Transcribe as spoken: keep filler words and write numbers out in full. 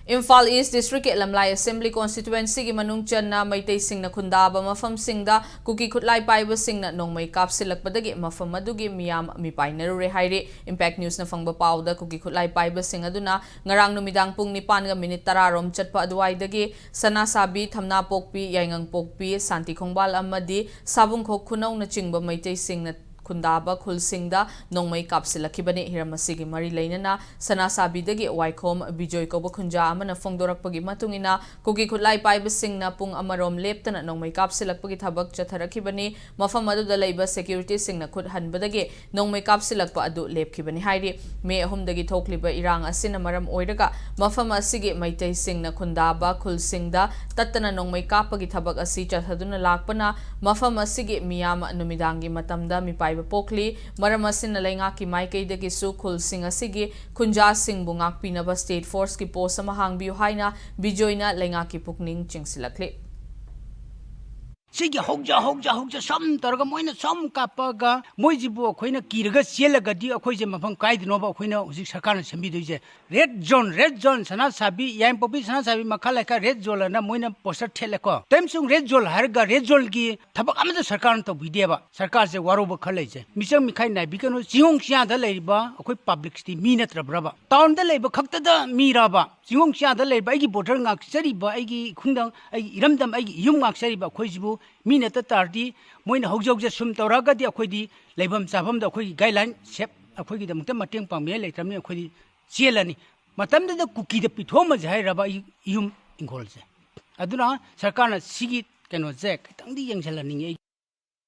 ꯏꯝꯐꯥꯜ ꯏꯁ ꯗꯤꯁꯇ꯭ꯔꯤꯛꯀꯤ ꯂꯝꯂꯥꯏ ꯑꯦꯁꯦꯝꯕ꯭ꯂꯤ ꯀꯣꯟꯁꯇꯤꯇ꯭ꯋꯦꯟꯁꯤꯒꯤ ꯃꯅꯨꯡ ꯆꯟꯅ ꯃꯩꯇꯩꯁꯤꯡꯅ ꯈꯨꯟꯗꯥꯕ ꯃꯐꯝꯁꯤꯡꯗ ꯀꯨꯀꯤ ꯈꯨꯠꯂꯥꯏ ꯄꯥꯏꯕꯁꯤꯡꯅ ꯅꯣꯡꯃꯩ ꯀꯥꯞꯁꯤꯜꯂꯛꯄꯗꯒꯤ ꯃꯐꯝ ꯑꯗꯨꯒꯤ ꯃꯤꯌꯥꯝ ꯃꯤꯄꯥꯏꯅꯔꯨꯔꯦ ꯍꯥꯏꯔꯤ꯫ ꯏꯝꯄꯦꯛ ꯅ꯭ꯌꯨꯁꯅ ꯐꯪꯕ ꯄꯥꯎꯗ ꯀꯨꯀꯤ ꯈꯨꯠꯂꯥꯏ ꯄꯥꯏꯕꯁꯤꯡ ꯑꯗꯨꯅ ꯉꯔꯥꯡ ꯅꯨꯃꯤꯗꯥꯡ ꯄꯨꯡ ꯅꯤꯄꯥꯟꯒ ꯃꯤꯅꯤꯠ ꯇꯔꯥ ꯔꯣꯝ ꯆꯠꯄ ꯑꯗꯨꯋꯥꯏꯗꯒꯤ ꯁꯅꯥꯁꯥꯕꯤ, ꯊꯝꯅꯥꯄꯣꯛꯄꯤ, ꯌꯥꯏꯉꯪꯄꯣꯛꯄꯤ, ꯁꯥꯟꯇꯤ ꯈꯣꯡꯕꯥꯜ ꯑꯃꯗꯤ ꯁꯥꯕꯨꯡꯈꯣꯛ ꯈꯨꯅꯧꯅꯆꯤꯡꯕ ꯃꯩꯇꯩꯁꯤꯡꯅ ꯈꯨꯟꯗꯥꯕ ꯈꯨꯜꯁꯤꯡꯗ ꯅꯣꯡꯃꯩ ꯀꯥꯞꯁꯤꯜꯂꯛꯈꯤꯕꯅꯤ꯫ ꯍꯤꯔꯝ ꯑꯁꯤꯒꯤ ꯃꯔꯤ ꯂꯩꯅꯅ ꯁꯅꯥꯁꯥꯕꯤꯗꯒꯤ ꯋꯥꯏꯈꯣꯝ ꯕꯤꯖꯣꯏ ꯀꯧꯕ ꯈꯨꯟꯖꯥ ꯑꯃꯅ ꯐꯣꯡꯗꯣꯔꯛꯄꯒꯤ ꯃꯇꯨꯡ ꯏꯟꯅ, ꯀꯨꯀꯤ ꯈꯨꯠꯂꯥꯏ ꯄꯥꯏꯕꯁꯤꯡꯅ ꯄꯨꯡ ꯑꯃꯔꯣꯝ ꯂꯦꯞꯇꯅ ꯅꯣꯡꯃꯩ ꯀꯥꯞꯁꯤꯜꯂꯛꯄꯒꯤ ꯊꯕꯛ ꯆꯠꯊꯔꯛꯈꯤꯕꯅꯤ꯫ ꯃꯐꯝ ꯑꯗꯨꯗ ꯂꯩꯕ ꯁꯦꯀ꯭ꯌꯨꯔꯤꯇꯤꯁꯤꯡꯅ ꯈꯨꯠ ꯍꯟꯕꯗꯒꯤ ꯅꯣꯡꯃꯩ ꯀꯥꯞꯁꯤꯜꯂꯛꯄ ꯑꯗꯨ ꯂꯦꯞꯈꯤꯕꯅꯤ ꯍꯥꯏꯔꯤ꯫ ꯃꯦ ꯑꯍꯨꯝꯗꯒꯤ ꯊꯣꯛꯂꯤꯕ ꯏꯔꯥꯡ ꯑꯁꯤꯅ ꯃꯔꯝ ꯑꯣꯏꯔꯒ ꯃꯐꯝ ꯑꯁꯤꯒꯤ ꯃꯩꯇꯩꯁꯤꯡꯅ ꯈꯨꯟꯗꯥꯕ ꯈꯨꯜꯁꯤꯡꯗ ꯇꯠꯇꯅ ꯅꯣꯡꯃꯩ ꯀꯥꯞꯄꯒꯤ ꯊꯕꯛ ꯑꯁꯤ ꯆꯠꯊꯗꯨꯅ ꯂꯥꯛꯄꯅ ꯃꯐꯝ ꯑꯁꯤꯒꯤ ꯃꯤꯌꯥꯝ ꯅꯨꯃꯤꯗꯥꯡꯒꯤ ꯃꯇꯝꯗ ꯃꯤꯄꯥꯏꯕ ꯄꯣꯛꯂꯤ꯫ ꯃꯔꯝ ꯑꯁꯤꯅ ꯂꯩꯉꯥꯛꯀꯤ ꯃꯥꯏꯀꯩꯗꯒꯤꯁꯨ ꯈꯨꯜꯁꯤꯡ ꯑꯁꯤꯒꯤ ꯈꯨꯟꯖꯥꯁꯤꯡꯕꯨ ꯉꯥꯛꯄꯤꯅꯕ ꯁ꯭ꯇꯦꯠ ꯐꯣꯔꯁꯀꯤ ꯄꯣꯁ ꯑꯃ ꯍꯥꯡꯕꯤꯌꯨ ꯍꯥꯏꯅ ꯕꯤꯖꯣꯏꯅ ꯂꯩꯉꯥꯛꯀꯤ ꯄꯨꯛꯅꯤꯡ ꯆꯤꯡꯁꯤꯜꯂꯛꯂꯤ꯫ ꯁꯤꯒꯤ ꯍꯧꯖ ꯍꯧꯖ ꯍꯧꯖ ꯁꯨꯝ ꯇꯧꯔꯒ ꯃꯣꯏꯅ ꯁꯨꯝ ꯀꯥꯞꯄꯒ ꯃꯣꯏꯁꯤꯕꯨ ꯑꯩꯈꯣꯏꯅ ꯀꯤꯔꯒ ꯆꯦꯜꯂꯒꯗꯤ ꯑꯩꯈꯣꯏꯁꯦ ꯃꯐꯝ ꯀꯥꯏꯗꯅꯣꯕ ꯑꯩꯈꯣꯏꯅ ꯍꯧꯖꯤꯛ ꯁꯔꯀꯥꯔꯅ ꯁꯦꯝꯕꯤꯗꯣꯏꯁꯦ? ꯔꯦꯗ ꯖꯣꯟ, ꯔꯦꯗ ꯖꯣꯟ, ꯁꯅꯥꯁꯥꯕꯤ, ꯌꯥꯏꯉꯪꯄꯣꯛꯄꯤ ꯁꯅꯥꯁꯥꯕꯤ ꯃꯈꯥ ꯂꯩꯀꯥꯏ ꯔꯦꯗ ꯖꯣꯟ ꯑꯅ ꯃꯣꯏꯅ ꯄꯣꯁꯇꯔ ꯊꯦꯠꯂꯦꯀꯣ꯫ ꯇꯥꯏꯝꯁꯨꯡ ꯔꯦꯗ ꯖꯣꯟ ꯍꯥꯏꯔꯒ ꯔꯦꯗ ꯖꯣꯟꯒꯤ ꯊꯕꯛ ꯑꯃꯠꯇ ꯁꯔꯀꯥꯔꯅ ꯇꯧꯕꯤꯗꯦꯕ꯫ ꯁꯔꯀꯥꯔꯁꯦ ꯋꯥꯔꯧꯕ ꯈꯔ ꯂꯩꯖꯩ꯫ ꯃꯤꯆꯪ ꯃꯤꯈꯥꯏ ꯅꯥꯏꯕꯤꯒꯅꯨ꯫ ꯆꯤꯡꯈꯣꯡ ꯆꯤꯌꯥꯗ ꯂꯩꯔꯤꯕ ꯑꯩꯈꯣꯏ ꯄꯕ꯭ꯂꯤꯛꯁꯤꯗꯤ ꯃꯤ ꯅꯠꯇ꯭ꯔꯕ꯭ꯔꯕ? ꯇꯥꯎꯟꯗ ꯂꯩꯕ ꯈꯛꯇꯗ ꯃꯤꯔꯕ? ꯆꯤꯡꯈꯣꯡ ꯆꯤꯌꯥꯗ ꯂꯩꯕ ꯑꯩꯒꯤ ꯕꯣꯔꯗꯔ ꯉꯥꯛꯆꯔꯤꯕ, ꯑꯩꯒꯤ ꯈꯨꯡꯒꯪ, ꯑꯩꯒꯤ ꯏꯔꯝꯗꯝ, ꯑꯩꯒꯤ ꯏꯌꯨꯝ ꯉꯥꯛꯆꯔꯤꯕ ꯑꯩꯈꯣꯏꯁꯤꯕꯨ ꯃꯤ ꯅꯠꯇ ꯇꯥꯔꯗꯤ, ꯃꯣꯏꯅ ꯍꯧꯖꯤꯛ ꯍꯧꯖꯤꯛ ꯁꯨꯝ ꯇꯧꯔꯛꯑꯒꯗꯤ ꯑꯩꯈꯣꯏꯗꯤ ꯂꯩꯐꯝ ꯆꯥꯐꯝꯗ ꯑꯩꯈꯣꯏꯒꯤ ꯒꯥꯏꯗꯂꯥꯏꯟ ꯁꯦꯞ ꯑꯩꯈꯣꯏꯒꯤꯗꯃꯛꯇ ꯃꯇꯦꯡ ꯄꯥꯡꯕꯤꯉꯥꯏ ꯂꯩꯇ꯭ꯔꯕꯅꯤꯅ ꯑꯩꯈꯣꯏꯗꯤ ꯆꯦꯜꯂꯅꯤ꯫ ꯃꯇꯝꯗꯨꯗ ꯀꯨꯀꯤꯗ ꯄꯤꯊꯣꯛꯑꯝꯃꯁꯦ ꯍꯥꯏꯔꯕ ꯑꯩ ꯏꯌꯨꯝ ꯏꯪꯈꯣꯜꯁꯦ꯫ ꯑꯗꯨꯅ ꯁꯔꯀꯥꯔꯅ ꯁꯤꯒꯤ ꯀꯩꯅꯣꯁꯦ ꯈꯤꯇꯪꯗꯤ ꯌꯦꯡꯁꯤꯜꯍꯟꯅꯤꯡꯉꯤ ꯑꯩ꯫